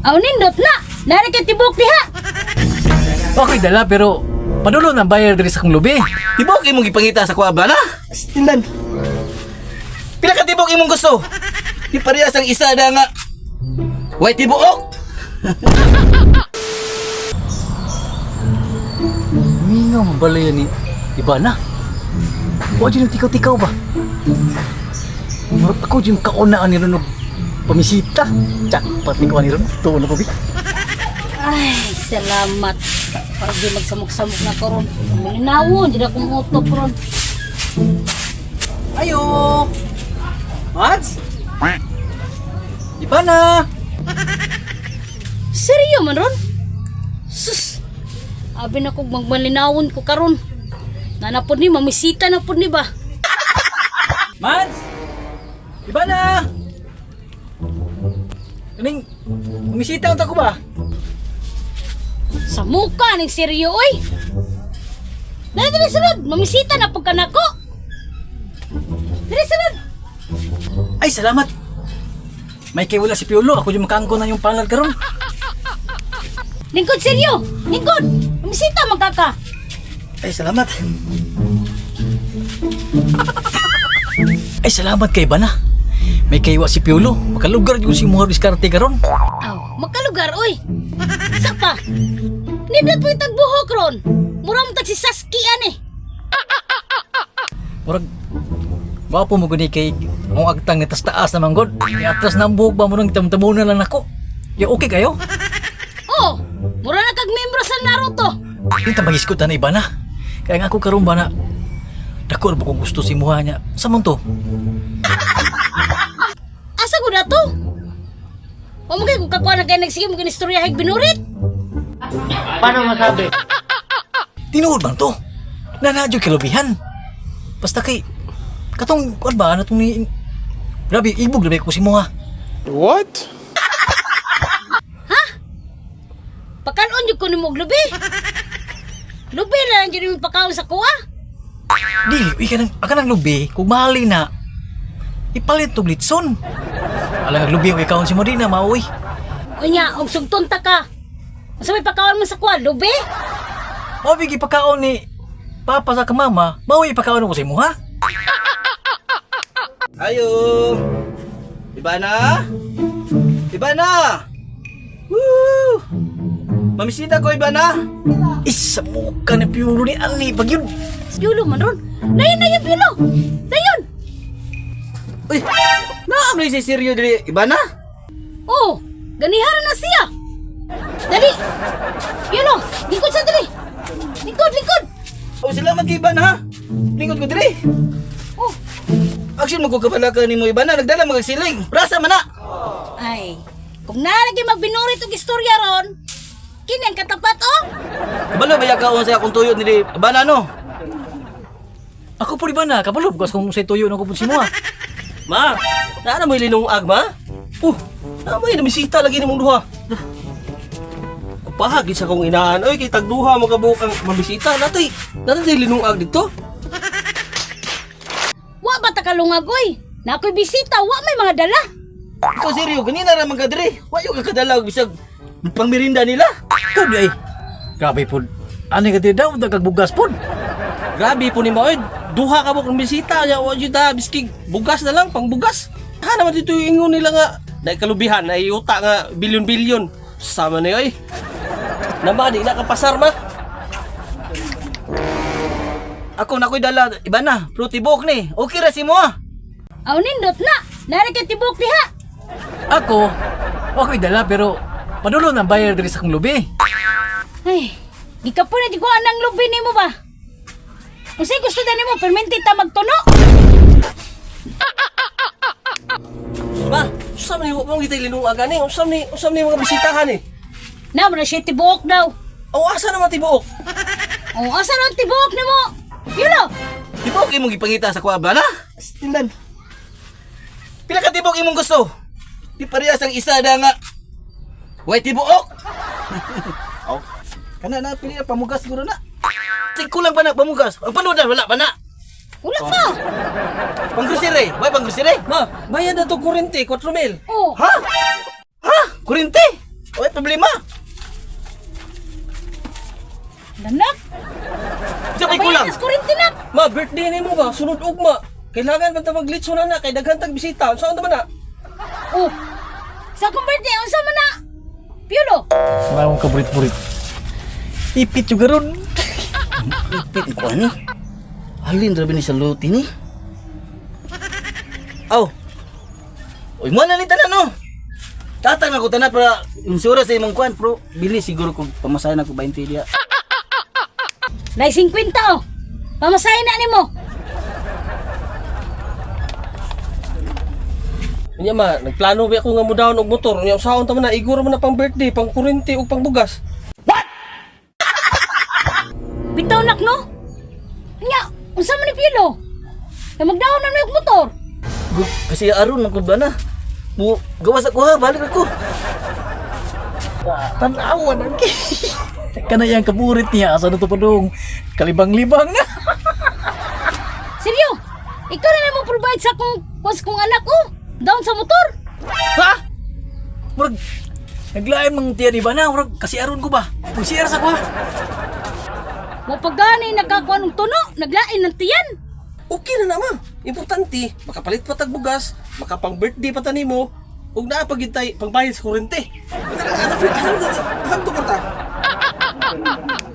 Aw, nindot na. Nari kay tibok diha. Ako'y dala pero padulo ng bayar diri sa kong lubi. Tibok imong gipangita sa kuha ba na? Tindan. Pila ka tibok imong gusto? Di parehas ang isa na nga. Way tibuok. Mingaw mabalay ni iba na. Wa jud tikaw-tikaw ba? Murag ako jud kauna ani ron og pamisita. Tsak pati ko ani ron. Tuon ako bi. Ay, salamat. Para di magsamok-samok na karon. Malinawon, di na akong utok ron. Ayo. Mads? Iba na. Seryo man ron? Sus! Abi na kog magmalinawon ko karon. Nana pod ni, mamisita na pod ni ba? Mads? Iba na. Kaning umisita unta ko ba? Sa muka ning seryo oy. Dali dali sunod, mamisita na pud ka nako. Dali sunod. Ay, salamat. May kay wala si Piolo, ako yung makaangko na yung palad karon. Lingkod seryo, lingkod. Mamisita man ka ka. Ay, salamat. Ay, salamat kay Bana. May kaywa si Piolo. Makalugar yung si Muhar Diskarte karon. Aw, magkalugar oy. Sapa. Nindot mo tagbuhok ron. Mura mo tag si Saskia ni. Murag, gwapo mo guni kay ang agtang ni tas taas naman god. Kay atras na ang buhok ba mo nang tamtamunan lang nako. Ya okay kayo? Oh, mura na kag membro sa Naruto. Di ta magiskot na iba na. Kaya nga ako karon ba na dako ra ba kung gusto si Muha niya. Sa man to? Asa ko na to? O mo kay kung kakuha na kay nagsige mo ginistorya hig binurit. Tinuod man to. Nanadyo kilubihan. Basta kay katong kuan ba ano tong ni Grabe, ibog grabe ko si Muha. What? Pakanon jud ko nimo og lubi. Lubi na lang jud imong pakaon sa kuha. Di, uy ka nang, aka nang lubi, kung mahali na, ipalit og litson. Alang ang lubi ang ikaon si Modina, maoy. Unya, og sugton ta ka. Unsa may pakaon mo sa kuha, lubi? Mao bigi pagkaon ni papa sa kamama, maoy ipakaon ko sa imo ha? Ayo. Iba na. Iba na. Woo! Mamisita ko iba na. Isa mo ka ni Piolo ni Ali, pag yun. Yulo man ron. Dayon, dayon, Yulo. Dayon. Uy, naam si Seryo diri iba na. Oh, ganihara na siya. Dali. Yulo, lingkod sa dali. Lingkod, lingkod. Oh, salamat kay iba na ha. Lingkod ko diri. Oh, Action mo ko kabalaka nimo iba na nagdala mga siling. Rasa man na. ay. Kung nalagi magbinurit og istorya ron, kini ang katapat oh. Kabalo ba kaon sa akong tuyo diri iba na no? Ako po di ba na, kabalo, bukas kung sa tuyo na ko po si mo ha. Ma, naa na mo'y linungag, ma? Naa mo'y namisita lagi nimong duha. Kupahagi sa kong inaan, oy, kay tagduha mo kabuok ang mamisita. Natay, natay linungag dito. Wa ba ta kalungag oy? Na ako'y bisita, wa may mga dala. Ikaw Seryo, ganina ra man ka diri. Wa yo ka kadala og bisag pangmerinda nila. Ikaw di ay. Grabe po. Ano ka di daw, nagagbugas po. Grabe po ni ma, oy. Duha ka buok ng bisita, nya wa jud ta biskig bugas na lang pangbugas. Ha naman dito yung ingon nila nga dahil kalubihan ay yuta nga bilyon-bilyon. Sama na oy. Nama di na kapasar ma. Ako na ko'y dala iba na. Pero tibok ni. Okay ra si mo ah. Aw nindot na. Nari kay tibok diha. Ako, ako'y dala pero padulo ng bayar diri sa kong lubi. Ay, gikapoy na di ko anang lubi nimo ba? Unsay gusto na nimo permente ta magtuno? Ma, usam ni wa mo gitay linungag ani. Usam ni mga bisitahan eh. Na mo na siya tibuok daw. Aw asa naman tibuok? Oh, asa na ang tibuok nimo? Yulo. Tibok imong gipangita sa kuha ba na? Tindan. Pila ka tibok imong gusto? Di parehas ang isa na nga. Way tibuok. oh. Kana na pili na pamugas siguro na. Sig kulang pa na pamugas. Ang panudar wala pa na. Wala pa. Panggrosere, way panggrosere. Ma, bayad na to kurente, 4,000. Oh, Ha? Ha? Kurente? Oy, problema. Danak. Sa may kulang. Bayad kuryente nak. Ma, birthday nimo ba? Sunod ugma. Kailangan man ta maglitso na na kay daghan tag bisita. Unsaon ta man na? Oh. Sa akong birthday unsa man na? Piolo. Wala akong kaburit-burit. Ipit yung garon. Ipit ko ani. Halin ra ni sa luti ni. Aw. Oy, mo na ni tanan no. Tatang ako tanan para insura sa imong kuan, pero bili siguro kung pamasahe na ko 20 diya. Nay 50 oh. Pamasahe na nimo. Unya ma, nagplano ba ako nga mo down og motor. Unya unsaon ta man na? Iguro man na pang birthday, pang kuryente ug pang bugas. Bitaw nak no. Nya, unsa man ni Piolo? Kay magdaon na og motor. Kasi aron man ko ba na. Mo gawas ako ha, balik ako. Tanawan ang Kana yang kaburit niya. Asa na to padung? Kalibang-libang na. Seryo? Ikaw na mo provide sa akong kwas kong anak oh. Down sa motor. Ha? Murag, naglain mang tiyan iba na. Murag, kasi aron ko ba? Pag CR sa ko ha? Mo pagani nakakuan og tuno, naglain ng tiyan. Okay na na ma. Importante, makapalit pa tag bugas, makapang birthday pa ta nimo, ug naa pa gyud tay pangbayad sa kuryente. Tara, alam, alam, alam, alam, alam, alam,